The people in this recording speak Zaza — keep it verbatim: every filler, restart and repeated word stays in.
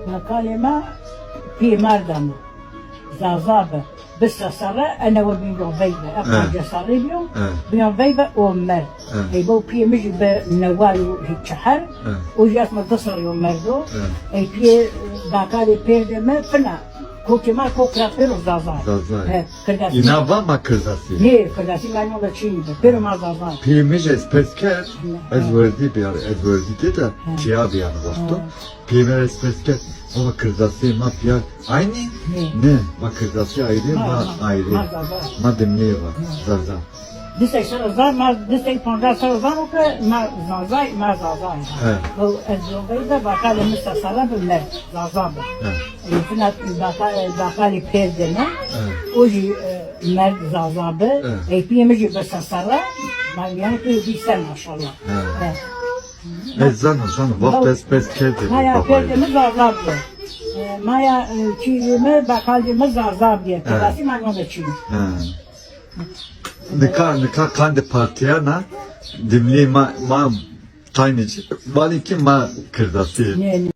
Bakalê ma pê merda mi. Zaza bi. Bi se serre, ene we bîyo veyve. E, he, pancas serre bîyo. He. Bîyo veyve o merd. He. Ey bo piyê mi jî bi neway û çehar. He. O jî esma di serre o merdo. He. Ey piyê bakalê pêrdê mi fina. Kokê ma kok ra pêro Zaza. Zaza. He, Kirdasî. Îna va ma Kirdasî. Nê, Kirdasî ma nîyo da çînî bi. Pêro ma Zaza. Piyê mi jî ez pers kerd. He. Ez werdî biyar, ez werdî de de, he, çiya biyar wexto. He. Pêver ez pers kerd, baba Kirdasî ma pîya aynî? Nê. Nê, ma Kirdasî ayrî, ma, ma, ma ayrî. Ma Zaza. Ma dimnê va, ha, Zaza. Distê sera zar, ma distê pancas sera zar o ke ma Zazay, ma Zazay. He. Bu ez yolda da bakalê mi se sera bi mer, Zaza bi. He. E, fina baka-, bakalê pêrdê mi. He. O jî, e, mer Zaza bi. He. E, piyê mi jî bi se sera, ma yanî piyê bî se maşallah. He. He. Ez zana, zana, vaxt ez pers kerdê. Maya pêrdê mi Zaza bîye. E, maya, e, çîrê mi, bakalcê mi Zaza bîye. He. Kirdasî ma name çî. He. Nika, nika qandê partîyana, dimlî ma, ma taynî çî. Balî ki ma Kirdasî. Nê, nê.